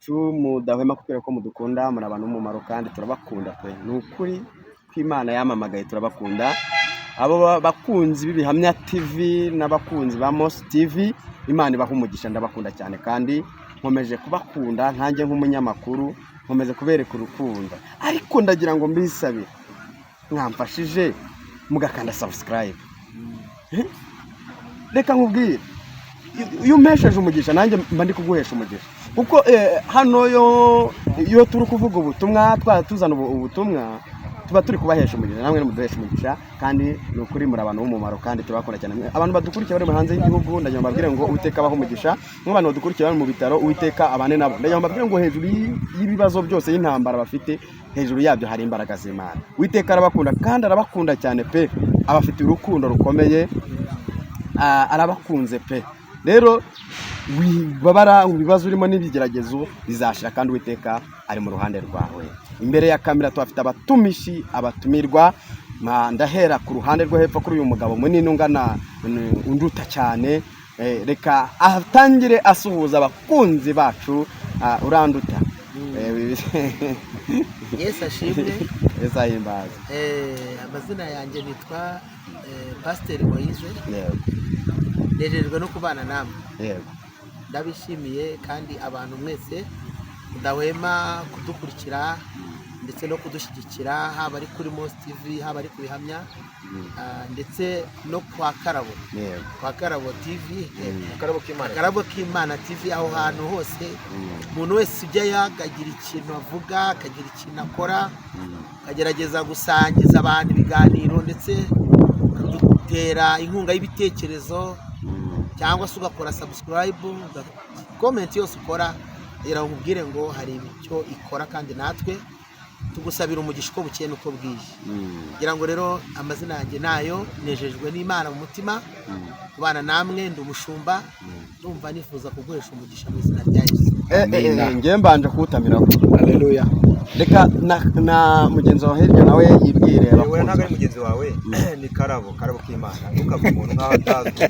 Bacu mudahwema kutwereka ko mudukunda, muri abantu b'umumaro kandi turabakunda pe. Ni ukuri ko Imana yamamagaye, turabakunda. Abo bakunzi b'Ibihamya TV n'abakunzi ba Mos TV, Imana ibaha umugisha, ndabakunda cyane kandi nkomeje kubakunda. Nkanjye nk'umunyamakuru nkomeje kubereka urukundo, ariko ndagira ngo mbisabire, mwamfashije mugakanda subscribe. Reka nkubwire, iyo umpesheje umugisha nanjye mba ndi kuguhesha umugisha, kuko hano yo iyo turi kuvuga ubutumwa, tuzana ubutumwa, tuba turi kubahesha umugisha, namwe muduhesha umugisha. Kandi ni ukuri muri abantu b'umumaro kandi turabakunda cyane. Abantu badukurikiye bari hanze y'igihugu, ndagira ngo mbabwire ngo Uwiteka abahe umugisha. Nk'abantu badukurikiye bari mu bitaro, Uwiteka abane nabo. Ndagira ngo mbabwire ngo hejuru y'ibibazo byose, y'intambara bafite, hejuru yabyo hari imbaraga z'Imana. Uwiteka arabakunda kandi arabakunda cyane pe, abafitiye urukundo rukomeye. Arabakunze pe. Rero wibabara, ibibazo urimo n'ibigeragezo bizashira kandi Uwiteka ari mu ruhande rwawe. Imbere ya kamera tuhafite abatumishi, abatumirwa. Ndahera ku ruhande rwo hepfo kuri uyu mugabo munini ungana unduta cyane. Reka atangire asuhuza abakunzi bacu. Uranduta. Yesu ashimwe. Yesu ahimbaze. Amazina yanjye nitwa Pasiteri Moise. Nejejwe no kubana namwe. Ndabishimiye kandi abantu mwese mudahwema kudukurikira ndetse no kudushyigikira, haba ari kuri Mos TV, haba ari ku Bihamya, ndetse no kwa Karabo, kwa Karabo TV. Akarabo k'Imana. Akarabo k'Imana TV, aho hantu hose umuntu wese ujyayo akagira ikintu avuga, akagira ikintu akora, akagerageza gusangiza abantu ibiganiro ndetse ukadutera inkunga y'ibitekerezo, cyangwa se ugakora subscribe, comment yose ukora, kugira ngo nkubwire ngo hari icyo ikora, kandi natwe tugusabira umugisha uko bukeye n'uko bwije. Kugira ngo rero amazina yanjye nayo, nejejwe n'Imana mu mutima kubana namwe. Ndi umushumba, ndumva nifuza kuguhesha umugisha mu izina rya Yesu. Njye mbanje kuwutamiraho. Haleluya. Reka na mugenzi wawe hirya nawe yibwire Yewe, abakunzi. ntabwo ari mugenzi wawe, ni Karabo, Karabo k'Imana. Ntukavuge umuntu nk'aho atazwi,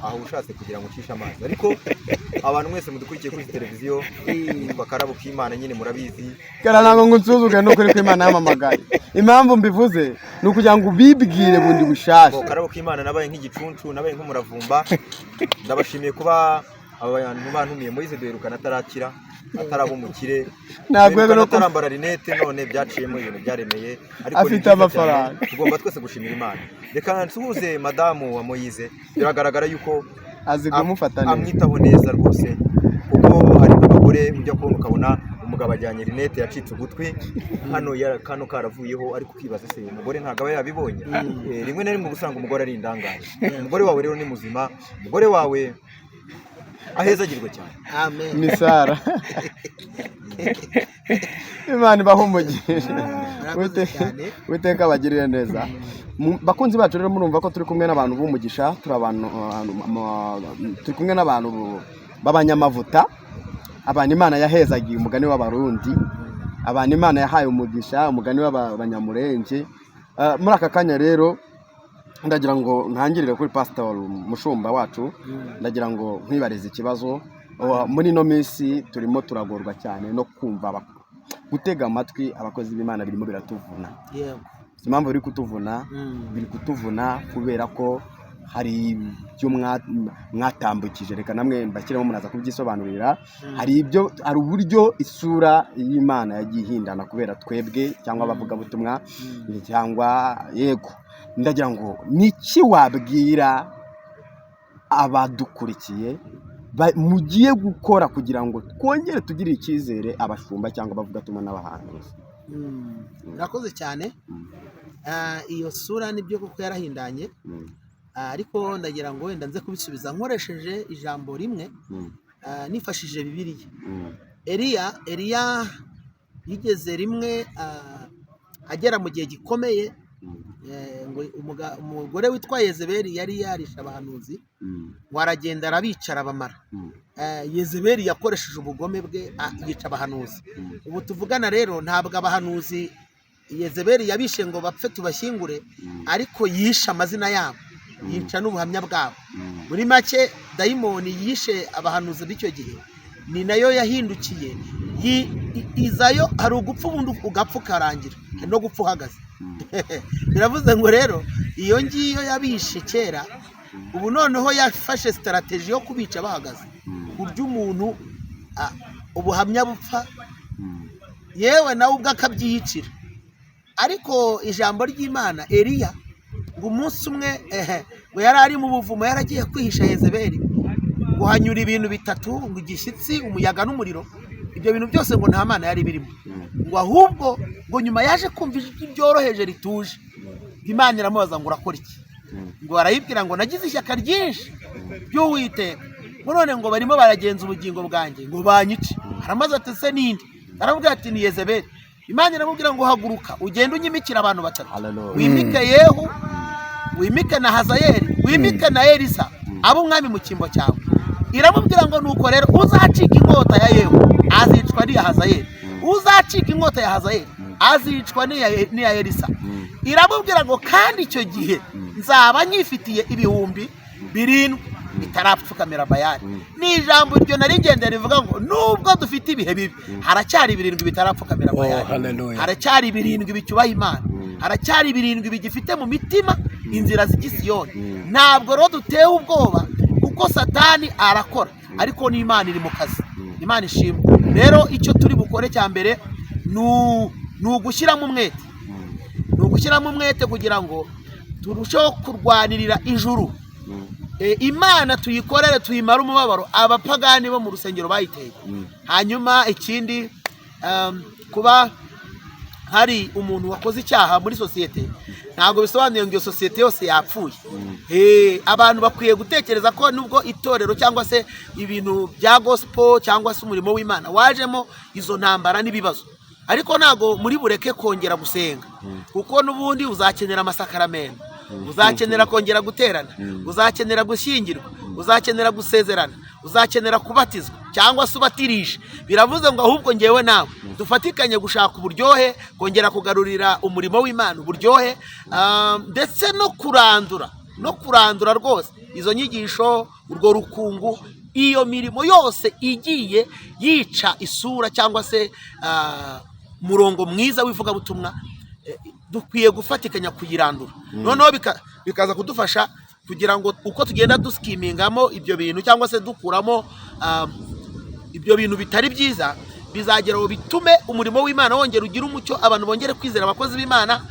aho ushatse kugira ngo ucishe amazi. Ariko abantu mwese mudukurikiye kuri televiziyo, nitwa Karabo k'Imana nyine, murabizi. Kara, ntabwo ngo nsuzuge, n'ukuri ko Imana yamamagaye. Impamvu mbivuze ni ukugira ngo ubibwire bundi bushasha. Ngo Karabo k'Imana, nabaye nk'igicuncu, nabaye nk'umuravumba. Ndabashimiye kuba abantu bantumiye. Moise duherukana atarakira, ataraba umukire. Ntabwo duherukana no atarambara rinete, none byaciyemo, ibintu byaremeye, ariko ni Afite byiza amafaranga. cyane. Tugomba twese gushimira Imana. Reka nsuhuze madamu wa Moise, biragaragara yuko azi kumufata neza. Amwitaho neza rwose, kuko hari n'abagore ujya kubona ukabona umugabo ajyanye rinete yacitse ugutwi hano, kano karavuyeho, ariko ukibaza se umugore ntabwo aba yabibonye? Rimwe na rimwe uba usanga umugore ari indangare. Umugore wawe rero ni muzima, umugore wawe ahezagirwe cyane. Amen. Ni Sara. Imana ibahe umugisha. Murakoze cyane. Uwiteka abagirire neza. Bakunzi bacu rero, murumva ko turi kumwe n'abantu b'umugisha, turi abantu turi kumwe n'abantu b'abanyamavuta, abantu Imana yahezagiye, umugani w'Abarundi, abantu Imana yahaye umugisha, umugani w'Abanyamurenge. Muri aka kanya rero ndagira ngo ntangirire kuri Pasitori Mushumba wacu. Ndagira ngo nkwibarize ikibazo. Muri ino minsi turimo turagorwa cyane no kumva, gutega amatwi abakozi b'Imana birimo biratuvuna. Impamvu biri kutuvuna, biri kutuvuna kubera ko hari ibyo mwatambukije. Reka namwe mbashyiremo, muraza kubyisobanurira. Hari uburyo isura y'Imana yagiye ihindana kubera twebwe cyangwa abavugabutumwa cyangwa, yego, ndagira ngo niki wabwira abadukurikiye mugiye gukora kugira ngo twongere tugire icyizere abashumba cyangwa abavugabutumwa n'abahanuzi? Murakoze cyane. Iyo sura nibyo koko yarahindanye. Ariko ndagira ngo wenda nze kubisubiza nkoresheje ijambo rimwe, nifashishije Bibiliya. Eliya yigeze rimwe agera mu gihe gikomeye, ngo umugore witwa Yezebeli yari yarishe abahanuzi, ngo aragenda arabica, arabamara. Yezebeli yakoresheje ubugome bwe, yica abahanuzi. Ubu tuvugana rero ntabwo abahanuzi Yezebeli yabishe ngo bapfe tubashyingure, ariko yishe amazina yabo, yica n'ubuhamya bwabo. Muri make, dayimoni yishe abahanuzi b'icyo gihe. Ni nayo yahindukiye izayo. Hari ugupfa ubundi ugapfa ukarangira, hari no gupfa uhagaze. Biravuze ngo rero iyo ngiyo yabishe kera, ubu noneho yafashe strategy yo kubica bahagaze, ku buryo umuntu ubuhamya bupfa, yewe nawe ubwe akabyiyicira. Ariko ijambo ry'Imana, Eliya ngo umunsi umwe, ngo yari ari mu buvumo, yaragiye kwihisha Yezebeli, ngo hanyura ibintu bitatu, ngo igishyitsi, umuyaga n'umuriro. Ibyo bintu byose ngo nta Mana yari birimo, ngo ahubwo ngo nyuma yaje kumva ijwi ryoroheje rituje. Imana iramubaza ngo: "Urakora iki?" Ngo arayibwira ngo: "Nagize ishyaka ryinshi ry'Uwiteka, ngo none ngo barimo baragenza ubugingo bwanjye ngo banyice." Aramaze ati: "Se ninde?" Aramubwira ati: "Ni Yezebeli." Imana iramubwira ngo: "Haguruka ugende unyimikire abantu batatu. Hallelujah. Wimike Yehu, wimike na Hazayeli, wimike na Elisa abe umwami mu cyimbo cyawe." Iramubwira ngo: "Nuko rero uzacika inkota ya Yehu azicwa n'iya Hazayeli, uzacika inkota ya Hazayeli azicwa n'iya Elisa." Iramubwira ngo: "Kandi icyo gihe nzaba nyifitiye 7000 bitarapfukamira Bayali." Ni ijambo iryo nari ngende rivuga ngo nubwo dufite ibihe bibi, haracyari 7 bitarapfukamira Oh, Bayali. hallelujah. Haracyari 7 bicyubaha Imana, haracyari 7 bigifite mu mitima inzira z'igisiyoni. Ntabwo rero dutewe ubwoba, kuko Satani arakora ariko n'Imana iri mu kazi. Imana ishimwe. Rero icyo turi bukore cya mbere ni ugushyiramo umwete, ni ugushyiramo umwete kugira ngo turusheho kurwanirira ijuru. Imana tuyikorere, tuyimare umubabaro abapagani bo mu rusengero bayiteye. Hanyuma ikindi, kuba hari umuntu wakoze icyaha muri sosiyete ntabwo bisobanuye ngo iyo sosiyete yose yapfuye. Abantu bakwiye gutekereza ko nubwo itorero cyangwa se ibintu bya gospel cyangwa se umurimo w'Imana wajemo izo ntambara n'ibibazo, ariko ntabwo muri bureke kongera gusenga, kuko n'ubundi uzakenera amasakaramentu, uzakenera kongera guterana, uzakenera gushyingirwa, uzakenera gusezerana, uzakenera kubatizwa cyangwa se ubatirisha. Biravuze ngo ahubwo ngewe nawe dufatikanye gushaka uburyohe, kongera kugarurira umurimo w'Imana uburyohe, ndetse no kurandura rwose izo nyigisho, urwo rukungu, iyo mirimo yose igiye yica isura cyangwa se umurongo mwiza w'ivugabutumwa. Dukwiye gufatikanya kuyirandura, noneho bikaza kudufasha kugira ngo uko tugenda duskimingamo ibyo bintu cyangwa se dukuramo ibyo bintu bitari byiza, bizagera aho bitume umurimo w'Imana wongera ugire umucyo, abantu bongere kwizera abakozi b'Imana.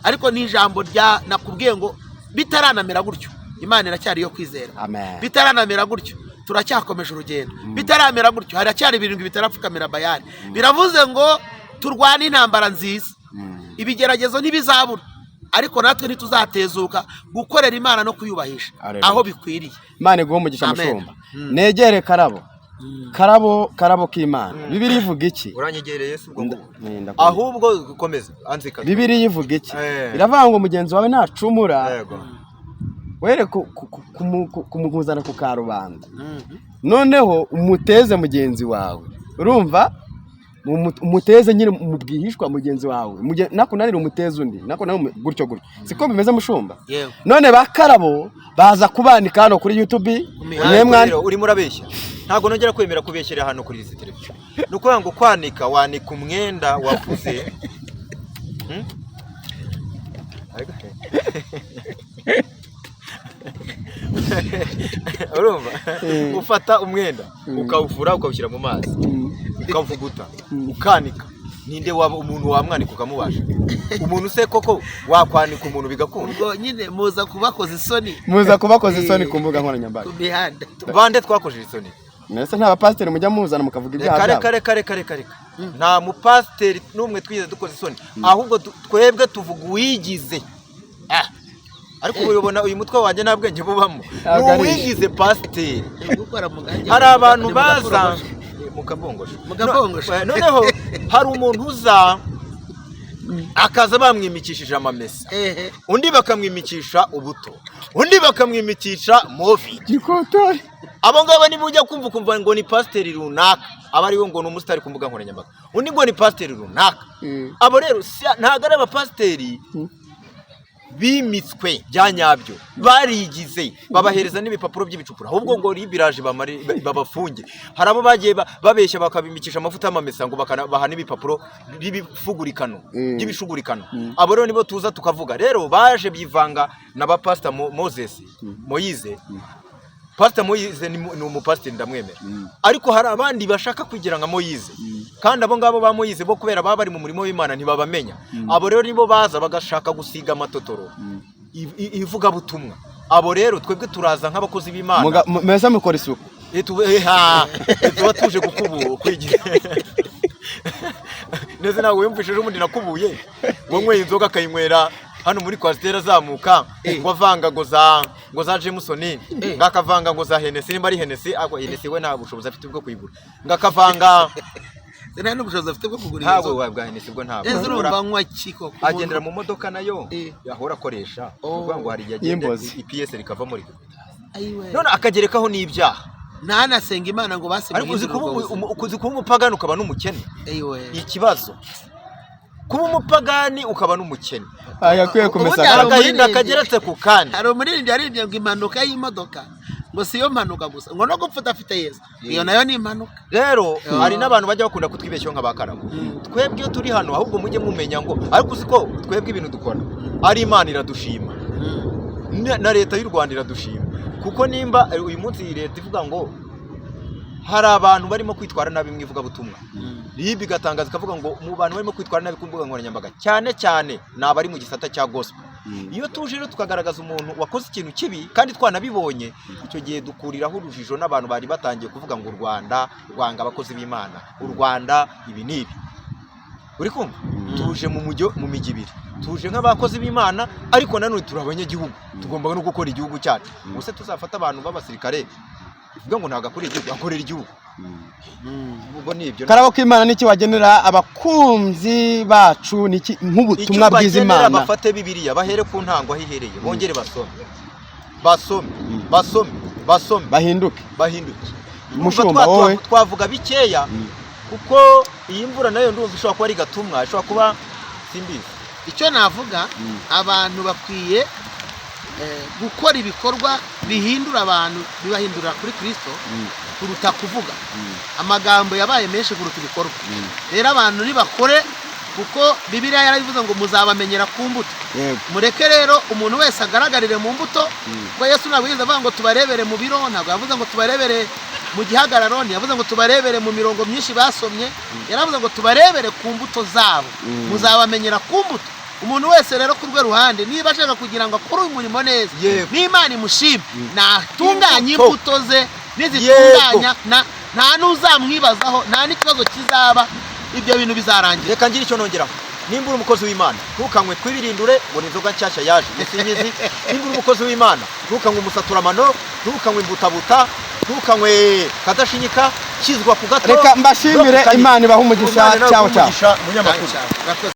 Ariko ni ijambo rya nakubwiye ngo bitaranamera gutyo, Imana iracyari iyo kwizera. Amen. Bitaranamera gutyo, turacyakomeje urugendo. Bitaramera gutyo, haracyari 7 bitarapfukamira Bayali. Biravuze ngo turwane intambara nziza. Ibigeragezo ntibizabura, ariko natwe ntituzatezuka gukorera Imana no kuyubahisha Hallelujah. aho bikwiriye. Imana iguhe umugisha. Amen. Mushumba, negere Karabo, Karabo, Karabo k'Imana, Bibiliya ivuga iki? Uranyegereye si ubwo ngubwo? Ndakumva. Ahubwo komeza anzika. Bibiliya ivuga iki? Eh. Iravuga ngo mugenzi wawe nacumura, Yego. were kumuzana ku karubanda, noneho umuteze mugenzi wawe. Urumva, umuteze nyine mu bwihishwa mugenzi wawe. Nakunanira umuteze undi, nakunanira gutyo gutyo. Siko bimeze, mushumba? Yewe. None ba Karabo baza kubanika hano kuri YouTube. Mihanda. Mwe Rero urimo urabeshya, ntabwo nongera kwemera kubeshyera hano kuri izi televiziyo. Ni ukuvuga ngo kwanika, wanika umwenda wafuze. Hmm? Urumva, ufata umwenda ukawufura, ukawushyira mu mazi, ukawuvuguta, ukanika. Ninde waba umuntu wamwanika ukamubasha? Umuntu se koko wakwanika umuntu bigakunda? Ubwo nyine muza kubakoza isoni. Muza kubakoza isoni ku mbuga nkoranyambaga. Ku mihanda. Bande twakojeje isoni? Mbese nta bapasiteri mujya muzana mukavuga ibyaha Reka, byabo? reka, reka, reka, reka, reka. Nta mupasiteri n'umwe twigeze dukoza isoni, ahubwo twebwe tuvuga uwigize. Ah, ariko ubu ubona uyu mutwe wanjye nta bwenge bubamo. Ni Ntabwo ari. uwigize pasiteri. Gukora mu Hari abantu ni mu baza gakorogosho. Mu kabongosho. Mu gakongosho. Noneho hari umuntu uza akaza bamwimikishije amamesa, Ehe. undi bakamwimikisha ubuto, undi bakamwimikisha movi. Gikotori. Abo ngabo niba ujya kumva ukumva ngo ni pasiteri runaka, aba ariwe ngo ni umusitari ku mbuga nkoranyambaga, undi ngo ni pasiteri runaka. Abo rero ntabwo ari abapasiteri. Bimitswe bya nyabyo, barigize, babahereza n'ibipapuro by'ibicupuro, ahubwo ngo ribiraje bamare babafunge. Hari abo bagiye babeshya bakabimikisha amavuta y'amamesa, ngo bakanabaha n'ibipapuro by'ibifugurikano, by'ibishugurikano. Abo rero nibo tuza tukavuga. Rero baje bivanga na ba Pastor Moses Moise. Pastor Moise ni umupasiteri, ndamwemera, ariko hari abandi bashaka kwigira nka Moise, kandi abo ngabo ba Moise bo kubera baba bari mu murimo w'Imana ntibabamenya. Abo rero nibo baza bagashaka gusiga amatotoro ivugabutumwa. Abo rero twebwe turaza nk'abakozi b'Imana. Mbese mukora isuku? Tuba tuje gukubura, kwigira neza. Ntabwo wiyumvishije ubundi nakubuye ngo nyweye inzoga, akayinywera hano muri coaster, azamuka ngo avanga ngo za Jameson, ngo akavanga ngo za Hennessy, nimba ari Hennessy. Ariko Hennessy we nta bushobozi afite bwo kuyigura, ngo akavanga. Nta n'ubushobozi afite bwo kugura iyo Ntabwo nzoga. bwa Hennessy bwo ntabwo. Ese urumva anywa ki koko? Agendera mu modoka nayo yahora akoresha. Oh. Ni ukuvuga ngo hari igihe agenda Y'imbozi. ipiyese rikavamo rikikubita, Ayiwe. none akagerekaho n'ibyaha. Ntanasenga Imana ngo basi Ariko uzi muhindure kuba ubwo buzima. uzi kuba umupagani ukaba n'umukene? Ayiwe. Ikibazo, kuba umupagani ukaba n'umukene. Agakwiye kumesa. Ubundi hari Agahinda umuririmbyi- kageretse ku kandi. Hari umuririmbyi yaririmbye ngo impanuka y'imodoka ngo si yo mpanuka gusa, ngo no gupfa udafite Yesu iyo nayo ni impanuka. Rero hari n'abantu bajya bakunda kutwibeshyaho nka ba Karabo. Twebwe iyo turi hano, ahubwo mujye mumenya ngo ariko uzi ko twebwe ibintu dukora ari Imana iradushima, na leta y'u Rwanda iradushima, kuko nimba uyu munsi iyi leta ivuga ngo hari abantu barimo kwitwara nabi mu ivugabutumwa, RIB igatangaza ikavuga ngo mu bantu barimo kwitwara nabi ku mbuga nkoranyambaga cyane cyane ni abari mu gisata cya gospel. Iyo tuje rero tukagaragaza umuntu wakoze ikintu kibi kandi twanabibonye, icyo gihe dukuriraho urujijo n'abantu bari batangiye kuvuga ngo u Rwanda rwanga abakozi b'Imana, u Rwanda ibi n'ibi. Uri kumva, tuje mu mujyo mu mijyi ibiri, tuje nk'abakozi b'Imana, ariko nanone turi abanyagihugu, tugomba no gukora igihugu cyacu. Ubuse tuzafata abantu b'abasirikare tuvuge ngo ntabwo akorera igihugu? Akorera igihugu. Ubwo ni ibyo. Karabo k'Imana, n'iki wagenera abakunzi bacu? Niki nk'ubutumwa Icyo bwiza bagenera, Imana? Bafate Bibiliya, bahere ku ntango aho ihereye, bongere basome, basome, basome, basome. Bahinduke. Bahinduke. Mushumba, Urumva wowe? Twavuga bikeya, kuko iyi mvura nayo ndumva ishobora kuba ari gatumwa, ishobora kuba simbizi. Icyo navuga, abantu bakwiye gukora ibikorwa bihindura abantu, bibahindurira kuri Kirisito, kuruta kuvuga. Amagambo yabaye menshi kuruta ibikorwa. Rero abantu nibakore, kuko Bibiliya yarabivuze ngo muzabamenyera ku mbuto. Mureke rero umuntu wese agaragarire mu mbuto, kuko Yesu ntabwo yigeze avuga ngo tubarebere mu biro, ntabwo yavuze ngo tubarebere mu gihagararo, ntiyavuze ngo tubarebere mu mirongo myinshi basomye, yaravuze ngo tubarebere ku mbuto zabo. Muzabamenyera ku mbuto. Umuntu wese rero ku rwe ruhande, niba ashaka kugira ngo akore uyu murimo neza n'Imana imushime, natunganye Imbuto. imbuto ze. Nizitunganya nta n'uzamwibazaho, nta n'ikibazo kizaba, ibyo bintu bizarangira. Reka ngire icyo nongeraho. Nimba uri umukozi w'Imana, ntukanywe twibirindure ngo ni inzoga nshyashya yaje musinyizi. Nimba uri umukozi w'Imana, ntukanywe umusaturamano, ntukanywe imbutabuta, ntukanywe kadashinyika. Kizwa ku gato. Reka mbashimire. No ku kanini. Imana ibahe umugisha. Imana nawe Ciao, ciao. iguhe umugisha, munyamakuru. Murakoze.